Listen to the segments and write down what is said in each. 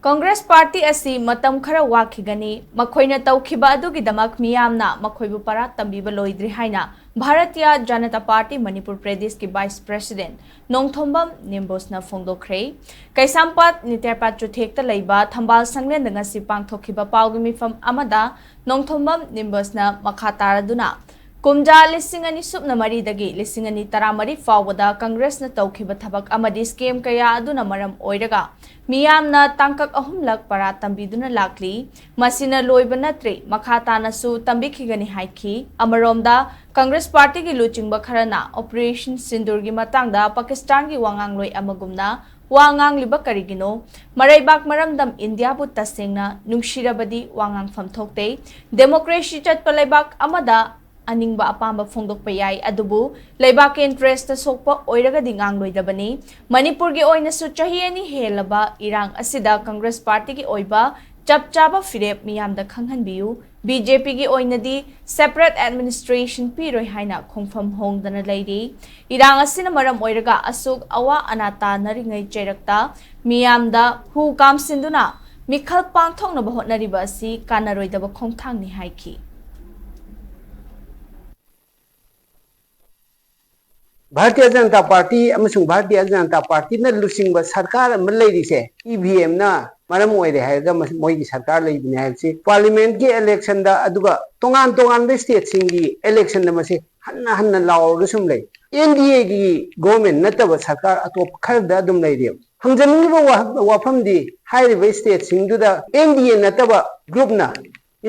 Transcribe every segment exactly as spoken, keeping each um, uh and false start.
Congress party ꯑꯁꯤ ꯃꯇꯝ ꯈꯔ ꯋꯥꯈꯤꯒꯅꯤ, ꯃꯈꯣꯏꯅ ꯇꯧꯈꯤꯕ ꯑꯗꯨꯒꯤꯗꯃꯛ ꯃꯤꯌꯥꯝꯅ ꯃꯈꯣꯏꯕꯨ ꯄꯔꯥ ꯇꯝꯕꯤꯕ ꯂꯣꯏꯗ꯭ꯔꯤ ꯍꯥꯏꯅ ꯚꯥꯔꯇꯤꯌ ꯖꯅꯇꯥ ꯄꯥꯔꯇꯤ ꯃꯅꯤꯄꯨꯔ ꯄ꯭ꯔꯗꯦꯁꯀꯤ ꯚꯥꯏꯁ ꯄ꯭ꯔꯦꯁꯤꯗꯦꯟ ꯅꯣꯡꯊꯣꯝꯕꯝ ꯅꯤꯝꯕꯣꯁꯅ ꯐꯣꯡꯗꯣꯛꯈ꯭ꯔꯦ꯫ ꯀꯩꯁꯥꯝꯄꯥꯠ ꯅꯤꯇꯦꯔꯄꯥꯠ ꯆꯨꯊꯦꯛꯇ ꯂꯩꯕ ꯊꯝꯕꯥꯜ ꯁꯪꯂꯦꯟꯗ ꯉꯁꯤ ꯄꯥꯡꯊꯣꯛꯈꯤꯕ ꯄꯥꯎꯒꯤ ꯃꯤꯐꯝ ꯑꯃꯗ ꯅꯣꯡꯊꯣꯝꯕꯝ ꯅꯤꯝꯕꯣꯁꯅ ꯃꯈꯥ ꯇꯥꯔꯗꯨꯅ, ꯀꯨꯝꯖꯥ ꯂꯤꯁꯤꯡ ꯑꯅꯤ ꯁꯨꯞꯅ ꯃꯔꯤꯗꯒꯤ ꯂꯤꯁꯤꯡ ꯑꯅꯤ ꯇꯔꯥꯃꯔꯤ ꯐꯥꯎꯕꯗ ꯀꯪꯒ꯭ꯔꯦꯁꯅ ꯇꯧꯈꯤꯕ ꯊꯕꯛ ꯑꯃꯗꯤ ꯁ꯭ꯀꯦꯝ ꯀꯌꯥ ꯑꯗꯨꯅ ꯃꯔꯝ ꯑꯣꯏꯔꯒ ꯃꯤꯌꯥꯝꯅ ꯇꯥꯡꯀꯛ ꯑꯍꯨꯝꯂꯛ ꯄꯔꯥ ꯇꯝꯕꯤꯗꯨꯅ ꯂꯥꯛꯂꯤ꯫ ꯃꯁꯤꯅ ꯂꯣꯏꯕ ꯅꯠꯇ꯭ꯔꯤ, ꯃꯈꯥ ꯇꯥꯅꯁꯨ ꯇꯝꯕꯤꯈꯤꯒꯅꯤ ꯍꯥꯏꯈꯤ꯫ ꯑꯃꯔꯣꯝꯗ, ꯀꯪꯒ꯭ꯔꯦꯁ ꯄꯥꯔꯇꯤꯒꯤ ꯂꯨꯆꯤꯡꯕ ꯈꯔꯅ ꯑꯣꯄꯔꯦꯁꯟ ꯁꯤꯟꯗꯨꯔꯒꯤ ꯃꯇꯥꯡꯗ ꯄꯥꯀꯤꯁꯇꯥꯟꯒꯤ ꯋꯥꯉꯥꯡꯂꯣꯏ ꯑꯃꯒꯨꯝꯅ ꯋꯥ ꯉꯥꯡꯂꯤꯕ ꯀꯔꯤꯒꯤꯅꯣ? ꯃꯔꯩꯕꯥꯛ ꯃꯔꯝꯗꯝ ꯏꯟꯗꯤꯌꯥꯕꯨ ꯇꯁꯦꯡꯅ ꯅꯨꯡꯁꯤꯔꯕꯗꯤ ꯋꯥ ꯉꯥꯡꯐꯝ ꯊꯣꯛꯇꯦ꯫ ꯗꯦꯃꯣꯀ꯭ꯔꯦꯁꯤ ꯆꯠꯄ ꯂꯩꯕꯥꯛ ꯑꯃꯗ ꯑꯅꯤꯡꯕ ꯑꯄꯥꯝꯕ ꯐꯣꯡꯗꯣꯛꯄ ꯌꯥꯏ, ꯑꯗꯨꯕꯨ ꯂꯩꯕꯥꯛꯀꯤ ꯏꯟꯇꯔꯦꯁꯇ ꯁꯣꯛꯄ ꯑꯣꯏꯔꯒꯗꯤ ꯉꯥꯡꯂꯣꯏꯗꯕꯅꯤ꯫ ꯃꯅꯤꯄꯨꯔꯒꯤ ꯑꯣꯏꯅꯁꯨ ꯆꯍꯤ ꯑꯅꯤ ꯍꯦꯜꯂꯕ ꯏꯔꯥꯡ ꯑꯁꯤꯗ ꯀꯪꯒ꯭ꯔꯦꯁ ꯄꯥꯔꯇꯤꯒꯤ ꯑꯣꯏꯕ ꯆꯞ ꯆꯥꯕ ꯐꯤꯔꯦꯞ ꯃꯤꯌꯥꯝꯗ ꯈꯪꯍꯟꯕꯤꯌꯨ꯫ ꯕꯤ ꯖꯦ ꯄꯤꯒꯤ ꯑꯣꯏꯅꯗꯤ ꯁꯦꯄꯔꯦꯠ ꯑꯦꯗꯃꯤꯅꯤꯁꯇ꯭ꯔꯦꯁꯟ ꯄꯤꯔꯣꯏ ꯍꯥꯏꯅ ꯈꯣꯡꯐꯝ ꯍꯣꯡꯗꯅ ꯂꯩꯔꯤ꯫ ꯏꯔꯥꯡ ꯑꯁꯤꯅ ꯃꯔꯝ ꯑꯣꯏꯔꯒ ꯑꯁꯨꯛ ꯑꯋꯥ ꯑꯅꯥ ꯇꯥꯅꯔꯤꯉꯩ ꯆꯩꯔꯛꯇ ꯃꯤꯌꯥꯝꯗ ꯍꯨ ꯀꯥꯝꯁꯤꯟꯗꯨꯅ ꯃꯤꯈꯜ ꯄꯥꯡꯊꯣꯛꯅꯕ ꯍꯣꯠꯅꯔꯤꯕ ꯑꯁꯤ ꯀꯥꯟꯅꯔꯣꯏꯗꯕ ꯈꯣꯡꯊꯥꯡꯅꯤ ꯍꯥꯏꯈꯤ꯫ ꯚꯥꯔꯇꯤꯌ ꯖꯅꯇꯥ ꯄꯥꯔꯇꯤ ꯑꯃꯁꯨꯡ ꯚꯥꯔꯇꯤꯌ ꯖꯅꯇꯥ ꯄꯥꯔꯇꯤꯅ ꯂꯨꯆꯤꯡꯕ ꯁꯔꯀꯥꯔ ꯑꯃ ꯂꯩꯔꯤꯁꯦ ꯏ ꯚꯤ ꯑꯦꯝꯅ ꯃꯔꯝ ꯑꯣꯏꯔꯦ ꯍꯥꯏꯔꯒ ꯃꯁꯤ ꯃꯣꯏꯒꯤ ꯁꯔꯀꯥꯔ ꯂꯩꯕꯅꯤ ꯍꯥꯏꯕꯁꯤ ꯄꯥꯔꯂꯤꯌꯥꯃꯦꯟꯠꯀꯤ ꯏꯂꯦꯛꯁꯟꯗ, ꯑꯗꯨꯒ ꯇꯣꯉꯥꯟ ꯇꯣꯉꯥꯟꯕ ꯁ꯭ꯇꯦꯠꯁꯤꯡꯒꯤ ꯏꯂꯦꯛꯁꯟꯗ ꯃꯁꯤ ꯍꯟꯅ ꯍꯟꯅ ꯂꯥꯎꯔꯒ ꯁꯨꯝ ꯂꯩ꯫ ꯑꯦꯟ ꯗꯤ ꯑꯦꯒꯤ ꯒꯣꯚꯔꯟꯃꯦꯟꯠ ꯅꯠꯇꯕ ꯁꯔꯀꯥꯔ ꯑꯇꯣꯞꯄ ꯈꯔꯗ ꯑꯗꯨꯝ ꯂꯩꯔꯦꯕ꯫ ꯍꯪꯖꯅꯤꯡꯉꯤꯕ ꯋꯥ-, ꯋꯥꯐꯝꯗꯤ ꯍꯥꯏꯔꯤꯕ ꯁ꯭ꯇꯦꯠꯁꯤꯡꯗꯨꯗ ꯑꯦꯟ ꯗꯤ ꯑꯦ ꯅꯠꯇꯕ ꯒ꯭ꯔꯨꯞꯅ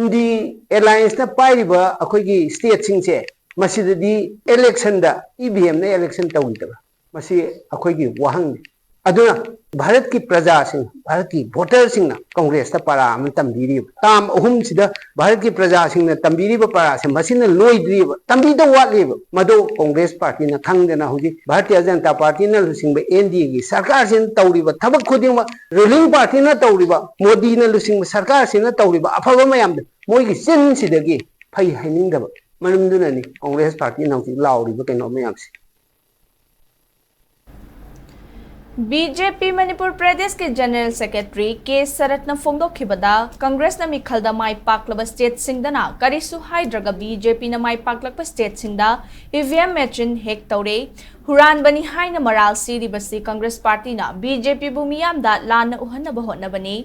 ꯏꯟꯗꯤ ꯑꯦꯂꯥꯏꯟꯁꯅ ꯄꯥꯏꯔꯤꯕ ꯑꯩꯈꯣꯏꯒꯤ ꯁ꯭ꯇꯦꯠꯁꯤꯡꯁꯦ, ꯃꯁꯤꯗꯗꯤ ꯏꯂꯦꯛꯁꯟꯗ ꯏ ꯚꯤ ꯑꯦꯝꯅ ꯏꯂꯦꯛꯁꯟ ꯇꯧꯈꯤꯗꯕ? ꯃꯁꯤ ꯑꯩꯈꯣꯏꯒꯤ ꯋꯥꯍꯪꯅꯤ꯫ ꯑꯗꯨꯅ ꯚꯥꯔꯠꯀꯤ ꯄ꯭ꯔꯖꯥꯁꯤꯡ, ꯚꯥꯔꯠꯀꯤ ꯚꯣꯇꯔꯁꯤꯡꯅ ꯀꯪꯒ꯭ꯔꯦꯁꯇ ꯄꯔꯥ ꯑꯃ ꯇꯝꯕꯤꯔꯤꯕ, ꯇꯥꯝ ꯑꯍꯨꯝꯁꯤꯗ ꯚꯥꯔꯠꯀꯤ ꯄ꯭ꯔꯖꯥꯁꯤꯡꯅ ꯇꯝꯕꯤꯔꯤꯕ ꯄꯔꯥꯁꯦ ꯃꯁꯤꯅ ꯂꯣꯏꯗ꯭ꯔꯤꯕ, ꯇꯝꯕꯤꯗ ꯋꯥꯠꯂꯤꯕ꯫ ꯃꯗꯨ ꯀꯪꯒ꯭ꯔꯦꯁ ꯄꯥꯔꯇꯤꯅ ꯈꯪꯗꯅ ꯍꯧꯖꯤꯛ ꯚꯥꯔꯇꯤꯌ ꯖꯅꯇꯥ ꯄꯥꯔꯇꯤꯅ ꯂꯨꯆꯤꯡꯕ ꯑꯦꯟ ꯗꯤ ꯑꯦꯒꯤ ꯁꯔꯀꯥꯔꯁꯤꯅ ꯇꯧꯔꯤꯕ ꯊꯕꯛ ꯈꯨꯗꯤꯡꯃꯛ, ꯔꯨꯂꯤꯡ ꯄꯥꯔꯇꯤꯅ ꯇꯧꯔꯤꯕ, ꯃꯣꯗꯤꯅ ꯂꯨꯆꯤꯡꯕ ꯁꯔꯀꯥꯔꯁꯤꯅ ꯇꯧꯔꯤꯕ ꯑꯐꯕ ꯃꯌꯥꯝꯗꯣ ꯃꯣꯏꯒꯤ ꯆꯤꯟꯁꯤꯗꯒꯤ ꯐꯩ ꯍꯥꯏꯅꯤꯡꯗꯕ ꯃꯔꯝꯗꯨꯅꯅꯤ ꯀꯪꯒ꯭ꯔꯦꯁ ꯄꯥꯔꯇꯤꯅ ꯍꯧꯖꯤꯛ ꯂꯥꯎꯔꯤꯕ ꯀꯩꯅꯣ ꯃꯌꯥꯝꯁꯦ꯫ ꯕꯤ ꯖꯦ ꯄꯤ ꯃꯅꯤꯄꯨꯔ ꯄ꯭ꯔꯗꯦꯁꯀꯤ ꯖꯦꯅꯔꯦꯜ ꯁꯦꯀ꯭ꯔꯦꯇꯔꯤ ꯀꯦ ꯁꯔꯠꯅ ꯐꯣꯡꯗꯣꯛꯈꯤꯕꯗ, ꯀꯪꯒ꯭ꯔꯦꯁꯅ ꯃꯤꯈꯜꯗ ꯃꯥꯏ ꯄꯥꯛꯂꯕ ꯁ꯭ꯇꯦꯠꯁꯤꯡꯗꯅ ꯀꯔꯤꯁꯨ ꯍꯥꯏꯗ꯭ꯔꯒ ꯕꯤ ꯖꯦ ꯄꯤꯅ ꯃꯥꯏ ꯄꯥꯛꯂꯛꯄ ꯁ꯭ꯇꯦꯠꯁꯤꯡꯗ ꯏ ꯚꯤ ꯑꯦꯝ ꯃꯦꯆꯤꯟ ꯍꯦꯛ ꯇꯧꯔꯦ, ꯍꯨꯔꯥꯟꯕꯅꯤ ꯍꯥꯏꯅ ꯃꯔꯥꯜ ꯁꯤꯔꯤꯕꯁꯤ ꯀꯪꯒ꯭ꯔꯦꯁ ꯄꯥꯔꯇꯤꯅ ꯕꯤ ꯖꯦ ꯄꯤꯕꯨ ꯃꯤꯌꯥꯝꯗ ꯂꯥꯟꯅ ꯎꯍꯟꯅꯕ ꯍꯣꯠꯅꯕꯅꯤ꯫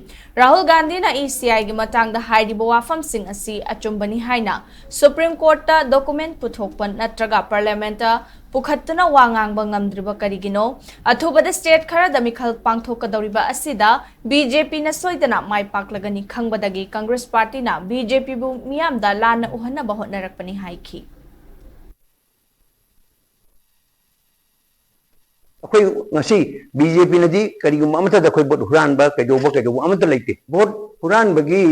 ꯔꯥꯍꯨꯜ ꯒꯥꯟꯙꯤꯅ ꯏ ꯁꯤ ꯑꯥꯏꯒꯤ ꯃꯇꯥꯡꯗ ꯍꯥꯏꯔꯤꯕ ꯋꯥꯐꯝꯁꯤꯡ ꯑꯁꯤ ꯑꯆꯨꯝꯕꯅꯤ ꯍꯥꯏꯅ ꯁꯨꯄ꯭ꯔꯤꯝ ꯀꯣꯔꯠꯇ ꯗꯣꯀꯨꯃꯦꯟ ꯄꯨꯊꯣꯛꯄ ꯅꯠꯇ꯭ꯔꯒ ꯄꯥꯔꯂꯤꯌꯥꯃꯦꯟꯠꯇ ꯄꯨꯈꯠꯇꯨꯅ ꯋꯥ ꯉꯥꯡꯕ ꯉꯝꯗ꯭ꯔꯤꯕ ꯀꯔꯤꯒꯤꯅꯣ? ꯑꯊꯨꯕꯗ ꯁ꯭ꯇꯦꯠ ꯈꯔꯗ ꯃꯤꯈꯜ ꯄꯥꯡꯊꯣꯛꯀꯗꯧꯔꯤꯕ ꯑꯁꯤꯗ ꯕꯤ ꯖꯦ ꯄꯤꯅ ꯁꯣꯏꯗꯅ ꯃꯥꯏ ꯄꯥꯛꯂꯒꯅꯤ ꯈꯪꯕꯗꯒꯤ ꯀꯪꯒ꯭ꯔꯦꯁ ꯄꯥꯔꯇꯤꯅ ꯕꯤ ꯖꯦ ꯄꯤꯕꯨ ꯃꯤꯌꯥꯝꯗ ꯂꯥꯟꯅ ꯎꯍꯟꯅꯕ ꯍꯣꯠꯅꯔꯛꯄꯅꯤ ꯍꯥꯏꯈꯤ꯫ ꯑꯩꯈꯣꯏ ꯉꯁꯤ ꯕꯤ ꯖꯦ ꯄꯤꯅꯗꯤ ꯀꯔꯤꯒꯨꯝꯕ ꯑꯃꯠꯇꯗ ꯑꯩꯈꯣꯏ ꯚꯣꯠ ꯍꯨꯔꯥꯟꯕ ꯀꯩꯗꯧꯕ ꯀꯩꯗꯧꯕ ꯑꯃꯠꯇ ꯂꯩꯇꯦ꯫ ꯚꯣꯠ ꯍꯨꯔꯥꯟꯕꯒꯤ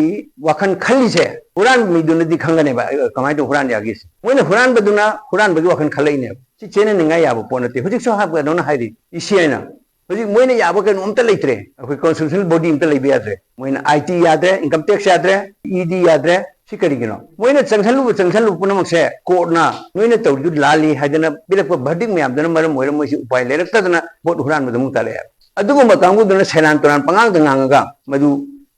ꯋꯥꯈꯜ ꯈꯜꯂꯤꯁꯦ ꯍꯨꯔꯥꯟꯕ ꯃꯤꯗꯨꯅꯗꯤ ꯈꯪꯒꯅꯦꯕ, ꯑ, ꯀꯃꯥꯏꯅ ꯇꯧ ꯍꯨꯔꯥꯟ ꯌꯥꯒꯦꯁꯦ꯫ ꯃꯣꯏꯅ ꯍꯨꯔꯥꯟꯕꯗꯨꯅ ꯍꯨꯔꯥꯟꯕꯒꯤ ꯋꯥꯈꯜ ꯈꯜꯂꯛꯏꯅꯦꯕ꯫ ꯁꯤ ꯆꯦꯟꯅꯅꯤꯡꯉꯥꯏ ꯌꯥꯕ ꯄꯣꯠ ꯅꯠꯇꯦ꯫ ꯍꯧꯖꯤꯛꯁꯨ ꯍꯥꯏꯕ ꯀꯩꯅꯣꯅ ꯍꯥꯏꯔꯤ, ꯏ ꯁꯤ ꯑꯥꯏꯅ ꯍꯧꯖꯤꯛ ꯃꯣꯏꯅ ꯌꯥꯕ ꯀꯩꯅꯣ ꯑꯝꯇ ꯂꯩꯇ꯭ꯔꯦ꯫ ꯑꯩꯈꯣꯏ ꯀꯣꯟꯁꯇꯤꯇ꯭ꯌꯨꯁꯅꯦꯜ ꯕꯣꯗꯤ ꯑꯝꯇ ꯂꯩꯕ ꯌꯥꯗ꯭ꯔꯦ꯫ ꯃꯣꯏꯅ ꯑꯥꯏ ꯇꯤ ꯌꯥꯗ꯭ꯔꯦ, ꯏꯟꯀꯝ ꯇꯦꯛꯁ ꯌꯥꯗ꯭ꯔꯦ, ꯏ ꯗꯤ ꯌꯥꯗ꯭ꯔꯦ꯫ ꯁꯤ ꯀꯔꯤꯒꯤꯅꯣ? ꯃꯣꯏꯅ ꯆꯪꯁꯜꯂꯨꯕ ꯆꯪꯁꯜꯂꯨꯕ ꯄꯨꯝꯅꯃꯛꯁꯦ ꯀꯣꯔꯠꯅ ꯅꯣꯏꯅ ꯇꯧꯔꯤꯗꯨ ꯂꯥꯜꯂꯤ ꯍꯥꯏꯗꯅ ꯄꯤꯔꯛꯄ ꯚꯔꯗꯤꯛ ꯃꯌꯥꯝꯗꯨꯅ ꯃꯔꯝ ꯑꯣꯏꯔꯒ ꯃꯣꯏꯁꯤ ꯎꯄꯥꯏ ꯂꯩꯔꯛꯇꯗꯅ ꯚꯣꯠ ꯍꯨꯔꯥꯟꯕꯗ ꯑꯃꯨꯛ ꯇꯥꯔꯛꯑꯦ꯫ ꯑꯗꯨꯒꯨꯝꯕ ꯀꯥꯡꯕꯨꯗꯨꯅ ꯁꯦꯔꯥꯟ ꯇꯨꯔꯥꯟ ꯄꯉꯥꯡꯗ ꯉꯥꯡꯉꯒ ꯃꯗꯨ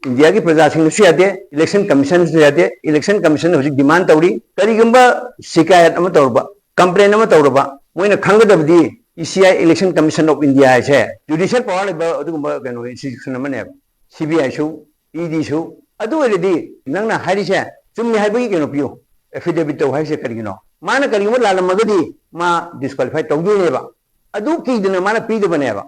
ꯏꯟꯗꯤꯌꯥꯒꯤ ꯄ꯭ꯔꯖꯥꯁꯤꯡꯅꯁꯨ ꯌꯥꯗꯦ, ꯏꯂꯦꯛꯁꯟ ꯀꯃꯤꯁꯟꯅꯁꯨ ꯌꯥꯗꯦ꯫ ꯏꯂꯦꯛꯁꯟ ꯀꯃꯤꯁꯟꯅ ꯍꯧꯖꯤꯛ ꯗꯤꯃꯥꯟ ꯇꯧꯔꯤ, ꯀꯔꯤꯒꯨꯝꯕ ꯁꯤꯀꯥꯌꯠ ꯑꯃ ꯇꯧꯔꯕ, ꯀꯝꯄ꯭ꯂꯦꯟ ꯑꯃ ꯇꯧꯔꯕ, ꯃꯣꯏꯅ ꯈꯪꯒꯗꯕꯗꯤ E C I, election commission of India ꯍꯥꯏꯁꯦ ꯖꯨꯗꯤꯁꯤꯌꯦꯜ ꯄꯋꯥꯔ ꯂꯩꯕ ꯑꯗꯨꯒꯨꯝꯕ ꯀꯩꯅꯣ ꯏꯟꯁꯇꯤꯇ꯭ꯌꯨꯁꯟ ꯑꯃꯅꯦꯕ, ꯁꯤ ꯕꯤ ꯑꯥꯏꯁꯨ, ꯏ ꯗꯤꯁꯨ꯫ ꯑꯗꯨ ꯑꯣꯏꯔꯗꯤ ꯅꯪꯅ ꯍꯥꯏꯔꯤꯁꯦ ꯆꯨꯝꯃꯤ ꯍꯥꯏꯕꯒꯤ ꯀꯩꯅꯣ ꯄꯤꯌꯨ, ꯑꯦꯐꯤꯗꯦꯕꯤꯠ ꯇꯧ ꯍꯥꯏꯁꯦ ꯀꯔꯤꯒꯤꯅꯣ? ꯃꯥꯅ ꯀꯔꯤꯒꯨꯝꯕ ꯂꯥꯜꯂꯝꯃꯒꯗꯤ ꯃꯥ ꯗꯤꯁꯀ꯭ꯋꯥꯂꯤꯐꯥꯏ ꯇꯧꯗꯣꯏꯅꯦꯕ꯫ ꯑꯗꯨ ꯀꯤꯗꯅ ꯃꯥꯅ ꯄꯤꯗꯕꯅꯦꯕ꯫